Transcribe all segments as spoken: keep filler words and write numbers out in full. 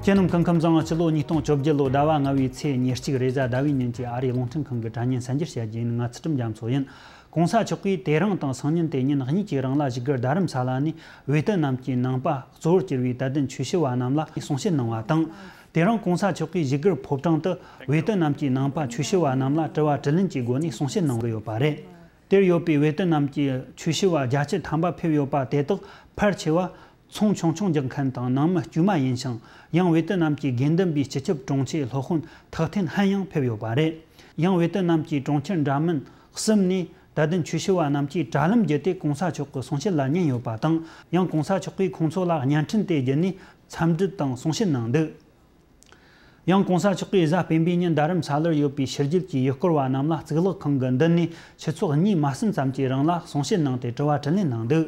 ཁྱེད་རྣམས་སྐུ་ཁམས་བཟང་། སྤྱི་ལོ་ཉིས་སྟོང་བཅོ་བརྒྱད་ལོ་ཟླ་བ་ལྔ་བའི་ཚེས་ཉེར་གཅིག་རེས་གཟའ་ཟླ་བའི་ཉིན་གྱི་ཨ་རིའི་རླུང་འཕྲིན་ཁང་གི་དྲ་བརྙན་གསར་འགྱུར་བཤད་རྒྱུ་ཡིན། ང་ཚུལ་ཁྲིམས་རྒྱ་མཚོ་ཡིན། གོང་ས་མཆོག་གིས་དེ་རིང་དང་སང་ཉིན་དེ་ཉིན་གཉིས་ཀྱི་རིང་ལ་བཞུགས་སྒར་རྡ་རམ་ས་ལ་ནས་བོད་དོན་རྣམས་ཀྱི་ནང་པ་གཙོ་བོར་གྱུར་བའི་དད་ལྡན་ཆོས་ཞུ་བ་རྣམས་ལ་གསུང་བཤད་གནང་བ་དང་། དེ་རིང་གོང་ས་མཆོག་གིས་བཞུགས་སྒར་ཕོ་བྲང་དུ་བོད་དོན་རྣམས་ཀྱི་ནང་པ་ཆོས་ཞུ་བ་རྣམས་ལ་དྲི་བ་དྲིས་ལན་གྱི་སྒོ་ནས་གསུང་བཤད་གནང་གི་ཡོད་པ་རེད། དེར་ཡོད་པའི་བོད་དོན་རྣམས་ཀྱི་ཆོས་ཞུ་བ་བརྒྱ་ཆ་ཐམ་པ་ཕེབས་ཡོད་པ་དེ་དག་ཕལ་ཆེ་བ་ཚོང་ཆུང་ཆུང་རྒྱག་མཁན་དང་ནང་མི་དཀྱུས་མ་ཡིན་ཞིང་། ཡང་བོད་དོན་རྣམས་ཀྱི་དགེ་འདུན་པའི་སྤྱི་ཁྱབ་དྲུང་ཆེ་སློབ་དཔོན་ཐགས་ཐེན་ཧན་ཡང་ཕེབས་ཡོད་པ་རེད། ཡང་བོད་དོན་རྣམས་ཀྱི་གྲོང་ཁྱེར་འདྲ་མིན་གསུམ་ནས་དད་ལྡན་ཆོས་ཞུ་བ་རྣམས་ཀྱིས་དྲ་ལམ་བརྒྱུད་དེ་གོང་ས་མཆོག་གི་གསུང་བཤད་ལ་ཉན་ཡོད་པ་དང་། ཡང་གོང་ས་མཆོག་གིས་ཁོང་ཚོ་ལ་བརྙན་འཕྲིན་དེ་བརྒྱུད་ནས་འཚམས་འདྲི་དང་གསུང་བཤད་གནང་འདུག་ཡང་གོང་ས་མཆོག་གིས་གཟའ་སྤེན་པའི་ཉིན་རྡ་རམ་ས་ལར་ཡོད་པའི་ཕྱི་རྒྱལ་གྱི་ཡུལ་སྐོར་བ་རྣམས་ལ་གཙུག་ལག་ཁང་གི་མདུན་ནས་ཆུ་ཚོད་གཉིས་མ་ཟིན་ཙམ་གྱི་རིང་ལ་གསུང་བཤད་གནང་སྟེ་དྲི་བ་དྲིས་ལན་གནང་འདུག་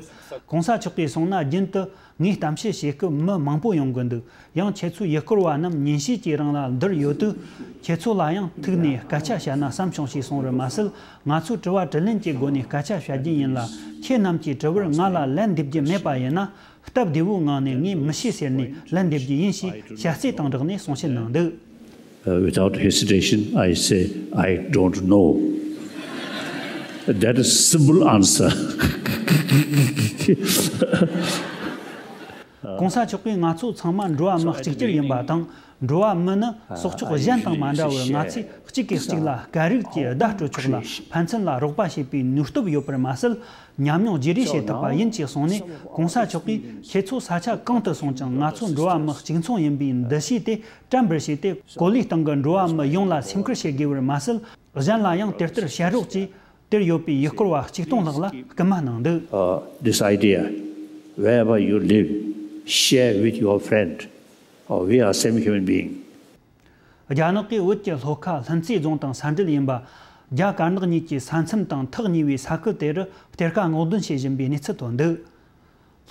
གོང་ས་མཆོག་གིས་གསུངས་ན། རྒྱུན་དུ་ངས་གཏམ་བཤད་བྱེད་སྐབས་མི་མང་པོ་ཡོང་གི་འདུག་ཡང་ཁྱེད་ཚོའི་ཡུལ་སྐོར་བ་རྣམས་ཉིན་ཤས་ཀྱི་རིང་ལ་འདིར་ཡོད་དུས། ཁྱེད་ཚོ་ལ་ཡང་ཐུག་ནས་སྐད་ཆ་བཤད་ན་བསམ་བྱུང་ཞེས་གསུངས་པར་མ་ཟད། ང་ཚོས་དྲི་བ་དྲིས་ལན་གྱི་སྒོ་ནས་སྐད་ཆ་བཤད་རྒྱུ་ཡིན་ལ། ཁྱེད་རྣམས་ཀྱི་དྲི་བར་ང་ལ་ལན་འདེབས་རྒྱུ་མེད་པ་ཡིན་ན། སྟབས་བདེ་བོའི་ངང་ནས་ངས་མི་ཤེས་ཟེར་ནས་ལན་འདེབས་རྒྱུ་ཡིན་ཞེས་བྱ་རྩིས་དང་སྦྲགས་ནས་གསུང་བཤད་གནང་འདུག Uh, without hesitation, I say, "I don't know." That is simple answer. གོང་ས་མཆོག་གིས་ང་ཚོ་ཚང་མ་འགྲོ་བ་མི་གཅིག་གྱུར་ཡིན་པ་དང་། འགྲོ་བ་མི་ནི་སྲོག་ཆགས་གཞན་དང་མ་འདྲ་བར། ང་ཚོས་གཅིག་གིས་གཅིག་ལ་སྐད་རིགས་ཀྱི་བརྡ་སྤྲོད་ཆོག་ལ། ཕན་ཚུན་ལ་རོགས་པ་བྱེད་པའི་ནུས་སྟོབས་ཡོད་པར་མ་ཟད། ཉམས་མྱོང་བརྗེ་རེས་བྱེད་ཐུབ་པ་ཡིན་ཞེས་གསུངས་ནས། གོང་ས་མཆོག་གིས་ཁྱེད་ཚོ་ས་ཆ་གང་དུ་སོང་ཀྱང་ང་ཚོ་འགྲོ་བ་མི་གཅིག་མཚུངས་ཡིན་པའི་འདུ་ཤེས་དེ་བཀྲམ་པར་བྱས་ཏེ། གོ་ལའི་སྟེང་གི་འགྲོ་བ་མི་ཡོངས་ལ་སེམས་ཁུར་བྱེད་དགོས་པར་མ་ཟད། གཞན་ལ་ཡང་དེ་ལྟར་བྱེད་རོགས་ཅེས་དེར་ཡོད་པའི་ཡུལ་སྐོར་བ་ཆིག་སྟོང་ལྷག་ལ་སྐུལ་མ་གནང་འདུག Uh, this idea, wherever you live, share with your friend, or we are same human being. རྒྱ་ནག་གིས་བོད་ཀྱི་ལྷོ་ཁ་ལྷུན་རྩེ་རྫོང་དང་ས་འབྲེལ་ཡིན་པ། རྒྱ་དཀར་ནག་གཉིས་ཀྱི་ས་མཚམས་དང་ཐག་ཉེ་བའི་ས་ཁུལ་དེ་རུ་གཏེར་ཁ་སྔོག་འདོན་བྱེད་བཞིན་པའི་གནས་ཚུལ་ཐོན་འདུག་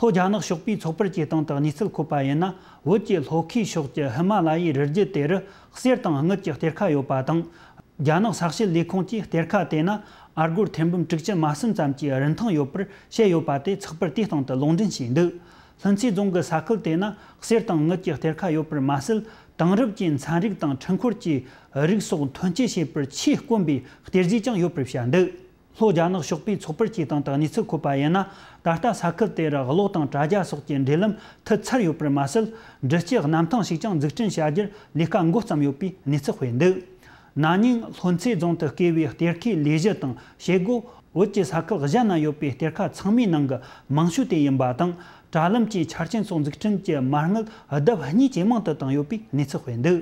ལྷོ་རྒྱ་ནག་ཕྱོགས་པའི་ཚོགས་པར་གྱི་སྟེང་དུ་གནས་ཚུལ་འཁོད་པ་ཡིན་ན། བོད་ཀྱི་ལྷོ་ཁའི་ཕྱོགས་ཀྱི་ཧི་མ་ལ་ཡའི་རི་རྒྱུད་དེ་རུ་གསེར་དང་དངུལ་གྱི་གཏེར་ཁ་ཡོད་པ་དང་། རྒྱ་ནག་ས་གཤིས་ལས་ཁུངས་ཀྱིས་གཏེར་ཁ་དེ་ན་ཨ་སྒོར་ཐེར་འབུམ་དྲུག་ཅུ་མ་ཟིན་ཙམ་གྱི་རིན་ཐང་ཡོད་པར་བཤད་ཡོད་པ་དེ་ཚགས་པར་དེའི་སྟེང་དུ་ལུང་འདྲེན་བྱས་འདུག་ལྷུན་རྩེ་རྫོང་གི་ས་ཁུལ་དེ་ན་གསེར་དང་དངུལ་གྱི་གཏེར་ཁ་ཡོད་པར་མ་ཟད། དེང་རབས་ཀྱི་ཚན་རིག་དང་འཕྲུལ་འཁོར་གྱི་རིགས་སོགས་ཐོན་སྐྱེད་བྱེད་པར་ཆེས་དཀོན་པའི་གཏེར་རྫས་ཀྱང་ཡོད་པར་བཤད་འདུག་ལྷོ་རྒྱ་ནག་ཕྱོགས་པའི་ཚོགས་པར་གྱི་སྟེང་དུ་གནས་ཚུལ་འཁོད་པ་ཡིན་ན། ད་ལྟ་ས་ཁུལ་དེར་གློག་དང་དྲ་རྒྱ་སོགས་ཀྱི་འབྲེལ་ལམ་མཐུད་ཚར་ཡོད་པར་མ་ཟད། འབྲི་སྐྱེལ་གནམ་ཐང་ཞིག་ཀྱང་འཛུགས་སྐྲུན་བྱ་རྒྱུར་ལས་ཀ་འགོ་བརྩམས་ཡོད་པའི་གནས་ཚུལ་སྤེལ་འདུག་ན་ནིང་ལྷུན་རྩེ་རྫོང་དུ་བསྐོས་པའི་གཏེར་ཁའི་ལས་གཞི་དང་བྱེད་སྒོ། བོད་ཀྱི་ས་ཁུལ་གཞན་ན་ཡོད་པའི་གཏེར་ཁ་ཚང་མའི་ནང་གི་མང་ཤོས་དེ་ཡིན་པ་དང་། དྲ་ལམ་གྱི་ཆ་རྐྱེན་སོགས་འཛུགས་སྐྲུན་གྱི་མ་དངུལ་ལྡབ་གཉིས་ཇེ་མང་དུ་བཏང་ཡོད་པའི་གནས་ཚུལ་སྤེལ་འདུག་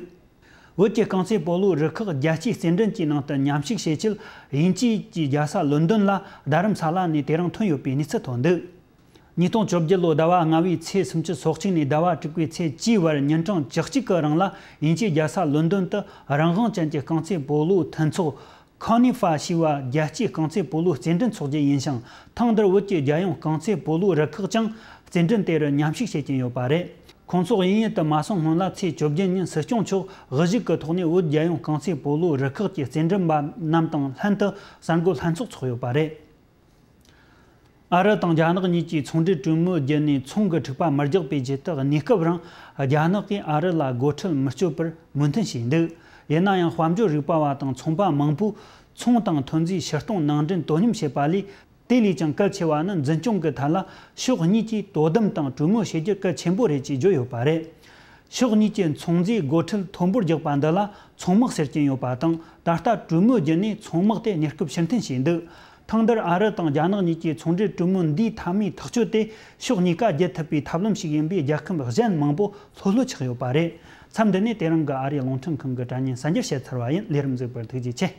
བོད་ཀྱི་རྐང་རྩེད་སྤོ་ལོའི་རུ་ཁག་རྒྱལ་སྤྱིའི་རྩེད་འགྲན་གྱི་ནང་དུ་མཉམ་ཞུགས་བྱེད་ཆེད་དབྱིན་ཇིའི་རྒྱལ་ས་ལོན་ཌོན་ལ་རྡ་རམ་ས་ལ་ནས་དེ་རིང་ཐོན་ཡོད་པའི་གནས་ཚུལ་ཐོན་འདུག་ཉིས་སྟོང་བཅོ་བརྒྱད་ལོ་ཟླ་བ་ལྔ་བའི་ཚེས་སུམ་ཅུ་སོ་གཅིག་ནས་ཟླ་བ་དྲུག་པའི་ཚེས་བཅུའི་བར་ཉིན་གྲངས་བཅུ་གཅིག་གི་རིང་ལ་དབྱིན་ཇིའི་རྒྱལ་ས་ལོན་ཌོན་དུ་རང་དབང་ཅན་གྱི་རྐང་རྩེད་སྤོ་ལོའི་མཐུན་ཚོགས་ཁོ་ནི་ཧྥ་ཞེས་པ་རྒྱལ་སྤྱིའི་རྐང་རྩེད་སྤོ་ལོའི་རྩེད་འགྲན་འཚོགས་རྒྱུ་ཡིན་ཞིང་། ཐེངས་འདིར་བོད་ཀྱི་རྒྱལ་ཡོངས་རྐང་རྩེད་སྤོ་ལོའི་རུ་ཁག་ཀྱང་རྩེད་འགྲན་དེར་མཉམ་ཞུགས་བྱེད་ཀྱིན་ཡོད་པ་རེད། ཁོང་ཚོ་དབྱིན་ཡུལ་དུ་མ་སོང་སྔོན་ལ་ཚེས་བཅོ་བརྒྱད་ཉིན་སྲིད་སྐྱོང་མཆོག་དབུ་བཞུགས་ཀྱི་ཐོག་ནས་བོད་རྒྱལ་ཡོངས་རྐང་རྩེད་སྤོ་ལོའི་རུ་ཁག་གི་རྩེད་འགྲན་པ་རྣམས་དང་ལྷན་དུ་གསར་འགོད་ལྷན་ཚོགས་འཚོགས་ཡོད་པ་རེད། ཨ་རི་དང་རྒྱ་ནག་གཉིས་ཀྱིས་ཚོང་འབྲེལ་གྲོས་མོལ་བརྒྱུད་ནས་ཚོང་གི་འཁྲུག་པ་མི་རྒྱག་པའི་ཆེད་དུ། གནས་སྐབས་རིང་རྒྱ་ནག་གིས་ཨ་རི་ལ་སྒོ་ཁྲལ་མི་གཅོད་པར་མོས་མཐུན་བྱས་འདུག་ཡིན་ན་ཡང་། དཔལ་འབྱོར་རིག་པ་བ་དང་ཚོང་པ་མང་པོས་ཚོང་དང་ཐོན་རྫས་ཕྱིར་གཏོང་ནང་འདྲེན་དོ་མཉམ་བྱེད་པ་ལས། དེ་ལས་ཀྱང་གལ་ཆེ་བ་ནི། འཛིན་སྐྱོང་གི་ཐད་ལ་ཕྱོགས་གཉིས་ཀྱིས་དོ་དམ་དང་གྲོས་མོལ་བྱེད་རྒྱུ་གལ་ཆེན་པོ་རེད་ཅེས་བརྗོད་ཡོད་པ་རེད། ཕྱོགས་གཉིས་ཀྱིས་ཚོང་རྫས་སྒོ་ཁྲལ་མཐོན་པོར་རྒྱག་པ་འདི་ལ་ཚོང་དམག་ཟེར་གྱིན་ཡོད་པ་དང་། ད་ལྟ་གྲོས་མོལ་བརྒྱུད་ནས་ཚོང་དམག་དེ་གནས་སྐབས་ཕྱིར་འཐེན་བྱས་འདུག་ཐེངས་འདིར་ཨ་རི་དང་རྒྱ་ནག་གཉིས་ཀྱིས་ཚོང་འབྲེལ་གྲོས་མོལ་འདིའི་མཐའ་མའི་ཐག་གཅོད་དེ་ཕྱོགས་གཉིས་ཀ་བརྒྱུད་ཐུབ་པའི་ཐབས་ལམ་ཞིག་ཡིན་པས། རྒྱལ་ཁབ་གཞན་མང་པོ་ལྷོད་ལྷོད་ཆགས་ཡོད་པ་རེད། མཚམས་འདི་ནས་དེ་རིང་གི་ཨ་རིའི་རླུང་འཕྲིན་ཁང་གི་དྲ་བརྙན་གསར་འགྱུར་བཤད་ཚར་བ་ཡིན། ལས་རིམ་གཟིགས་པར་ཐུགས་རྗེ་ཆེ།